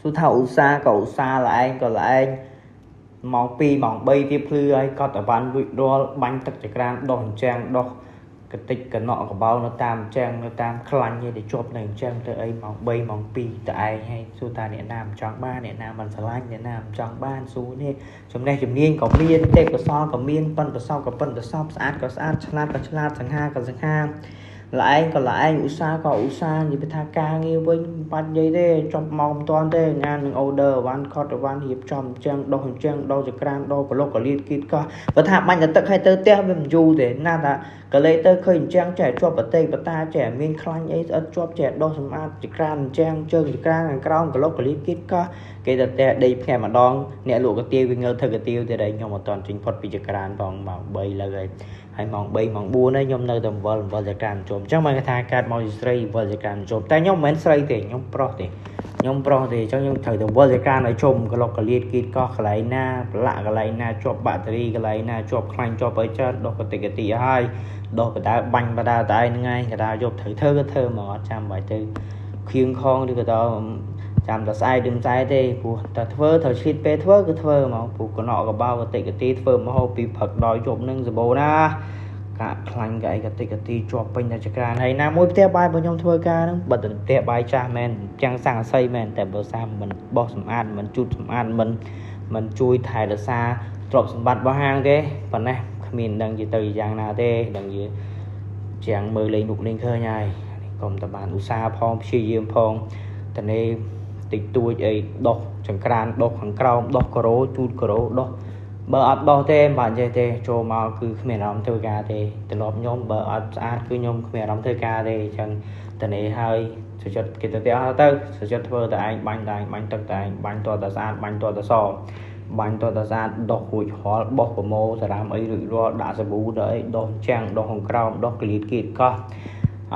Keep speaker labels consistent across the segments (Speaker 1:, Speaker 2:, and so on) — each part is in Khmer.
Speaker 1: សួរថាឧស្សាហ៍ក៏ឧស្សាហ៍ល្អឯងក៏ល្អឯងម៉ោង2ម៉ោង3ទៀតភ្លឺហើយកត់អវ៉ាន់រួចរាល់បាញ់ទឹកចក្រានដោះអញ្ចាំងដោះកតិចកណក់កបោនៅតាមអញ្ចាំងនៅតាមខ្លាញ់ឯដែលជាប់នៅអញ្ចឹងទៅអីម៉ោង3ម៉ោង2តឯងហើយសួរថាអ្នកណាមិនចង់បានអ្នកណាមិនស្រឡាញ់អ្នកណាមិនចង់បានសួរនេះចំណេះជំនាញក៏មានទេពកោសលក៏មានប៉ិនប្រសពក៏ប៉ិនប្រសពស្អាតក៏ស្អាតឆ្លាតក៏ឆ្លាតសង្ហាក៏សង្ហាល្អឯងក៏ល្អឯងឧស្សាហ៍ក៏ឧស្សាហ៍និយាយថាការងារវិញបាច់និយាយទេចប់មកមិនតាន់ទេងាននឹង order អវ៉ាន់ខត់អវ៉ាន់រៀបចំអញ្ចឹងដោះអញ្ចឹងដោះចក្រានដោះក្លុកកលៀតគៀតកោះបើថាបាញ់តែទឹកឲ្យទៅផ្ទះវាមិនយូរទេណាថាកលេទៅឃើញអញ្ចឹងចេះជាប់ប្រទេសបតាចេះមានខ្លាញ់អីស្អិតជាប់ចេះដោះសម្អាតចក្រានអញ្ចឹងជើងចក្រានខាងក្រោមកលុកកលៀតគៀតកោះគេទៅផ្ទះដេកផ្ទះម្ដងអ្នកលក់កាទៀវវាងើធ្វើកាទៀវទៀតហើយខ្ញុំអត់តាន់ចេញផុតពីចក្រានផងម៉ោង3លើហើយហើយម៉ោង3ម៉ោង4ហើយខ្ញុំនៅតែវល់ចក្រានជុំអញ្ចឹងមកគេថាកើតមកជាស្រីវល់ចក្រានជុំតែខ្ញុំមិនមែនស្រីទេខ្ញុំប្រុសទេខ្ញុំប្រុសទេអញ្ចឹងខ្ញុំត្រូវតែវល់ចក្រានឲ្យជុំក្លុកកលៀតគៀតកោះកន្លែងណាប្រឡាក់កន្លែងណាជាប់បាក់តេរីកន្លែងណាជាប់ខ្លាញ់ជាប់អីច្រើនដោះកតិកតិហើយដោះបដាបាញ់បដាតែឯងហ្នឹងហើយកដាយប់ត្រូវធ្វើក៏ធ្វើមកអត់ចាំបាច់ទៅខៀងខងឬក៏ដល់ចាំតែស្អែកឬមិនស្អែកទេព្រោះតែធ្វើត្រូវឆ្លៀតពេលធ្វើគឺធ្វើមកព្រោះកណកកបោកតិកតិធ្វើមហូបពីព្រឹកដល់យប់នឹងសបោណាកាក់ខ្លាញ់កអីកតិកតិជាប់ពេញតែចក្រានហើយណាមួយផ្ទះបាយរបស់ខ្ញុំធ្វើការហ្នឹងបើតែផ្ទះបាយចាស់មែនចាំងសង្កសីមែនតែបើសាមិនបោះសម្អាតមិនជូតសម្អាតមិនជួយថែរក្សាទ្រព្យសម្បត្តិរបស់ហាងទេប៉ុណ្ណេះគ្មានដឹងជាទៅយ៉ាងណាទេដឹងជាជាងមើលលេងមុខលេងឃើញហើយកុំតែបានឧស្សាហ៍ផងព្យាយាមផងតនេះតិចតួចអីដោះចង្ក្រានដោះខាងក្រោមដោះការ៉ូជូតការ៉ូដោះបើអត់ដោះទេមិនបានចេះទេចូលមកគឺគ្មានអារម្មណ៍ធ្វើការទេត្រឡប់ខ្ញុំបើអត់ស្អាតគឺខ្ញុំគ្មានអារម្មណ៍ធ្វើការទេអញ្ចឹងតនេះហើយសុចិត្តគេទៅផ្ទះទៅសុចិត្តធ្វើតែឯងបាញ់តែឯងបាញ់ទឹកតែឯងបាញ់តតែស្អាតបាញ់តតែសបាញ់តតែស្អាតដោះរួចរាល់បោះប្រមូលសារ៉ាមអីរួចរាល់ដាក់សាប៊ូដល់អីដោះចាំងដោះខាងក្រោមដោះកលៀតគៀតកោះ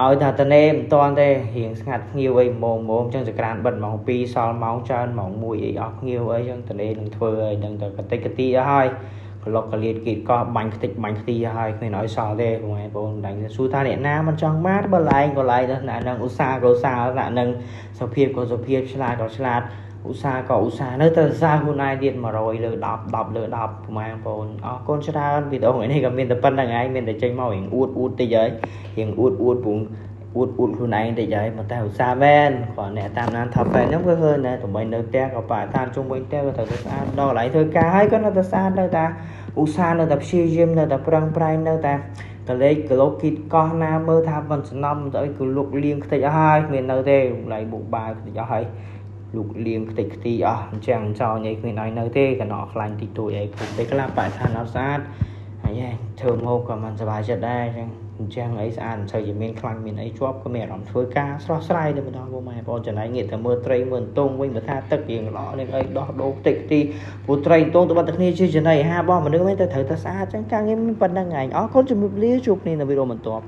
Speaker 1: ឲ្យថាតនេមិនតាន់ទេរៀងស្ងាត់ភ្ញៀវអីម៉ោងម៉ោងអញ្ចឹងចក្រានបិទម៉ោង2សល់ម៉ោងច្រើនម៉ោង1អីអស់ភ្ញៀវអីអញ្ចឹងតនេនឹងធ្វើអីនឹងតែកតិចកទីអស់ហើយកលុកកលៀតគៀតកោះបាញ់ខ្ទេចបាញ់ខ្ទីហើយគ្មានឲ្យសល់ទេបងប្អូនដឹងសួរថាអ្នកណាមិនចង់បានបើឡែងក៏ឡែងដល់ថ្នាក់នឹងឧស្សាហ៍ក៏ឧស្សាហ៍ថ្នាក់នឹងសុភាពក៏សុភាពឆ្លាតក៏ឆ្លាតឧស្សាហ៍ក៏ឧស្សាហ៍នៅតែសរសើរខ្លួនឯងទៀត100លើ10 10លើ10បងប្អូនអរគុណច្រើនវីដេអូថ្ងៃនេះក៏មានតែប៉ុណ្្នឹងឯងមានតែចេញមករៀងអួតអួតតិចហើយរៀងអួតអួតពងអួតអួតខ្លួនឯងតិចហើយតែឧស្សាហ៍មែនគ្រាន់អ្នកតាមដាន Top Fan ហ្នឹងក៏ឃើញដែរដើម្បីនៅផ្ទះក៏បរិស្ថានជុំវិញផ្ទះក៏ត្រូវតែស្អាតដល់កន្លែងធ្វើការហើយក៏នៅតែស្អាតនៅតែឧស្សាហ៍នៅតែព្យាយាមនៅតែប្រឹងប្រែងនៅតែកលេចក្លូគីតកោះណាមើលថាមិនសំណំទៅអីគឺលុកលៀងខ្ទេចអស់ហើយគ្មាននៅទេកន្លែងបុកបាវខ្ទេចអស់ហើយលុកលៀងខ្ទេចខ្ទីអស់អញ្ចឹងចោលញ៉ៃគ្មានឲ្យនៅទេកណោខ្លាញ់តិចតួចអីព្រោះពេលខ្លះបរិស្ថានអត់ស្អាតហើយធ្វើមកក៏មិនសប្បាយចិត្តដែរអញ្ចឹងអីស្អាតមិនសូវជាមានខ្លាញ់មានអីជាប់ក៏មានអារម្មណ៍ធ្វើការស្រស់ស្រាយតែម្ដងបងប្អូនចំណែកងាកទៅមើលត្រីមើលតងវិញបើថាទឹករៀងល្អនឹងអីដោះដូរខ្ទេចខ្ទីព្រោះត្រីតងទៅបាត់តែគ្នាជាចំណីអាហាររបស់មនុស្សវិញតែត្រូវតែស្អាតអញ្ចឹងការងារមានប៉ុណ្្នឹងឯងអរគុណជំរាបលាជួបគ្នានៅវីដេអូបន្ទាប់។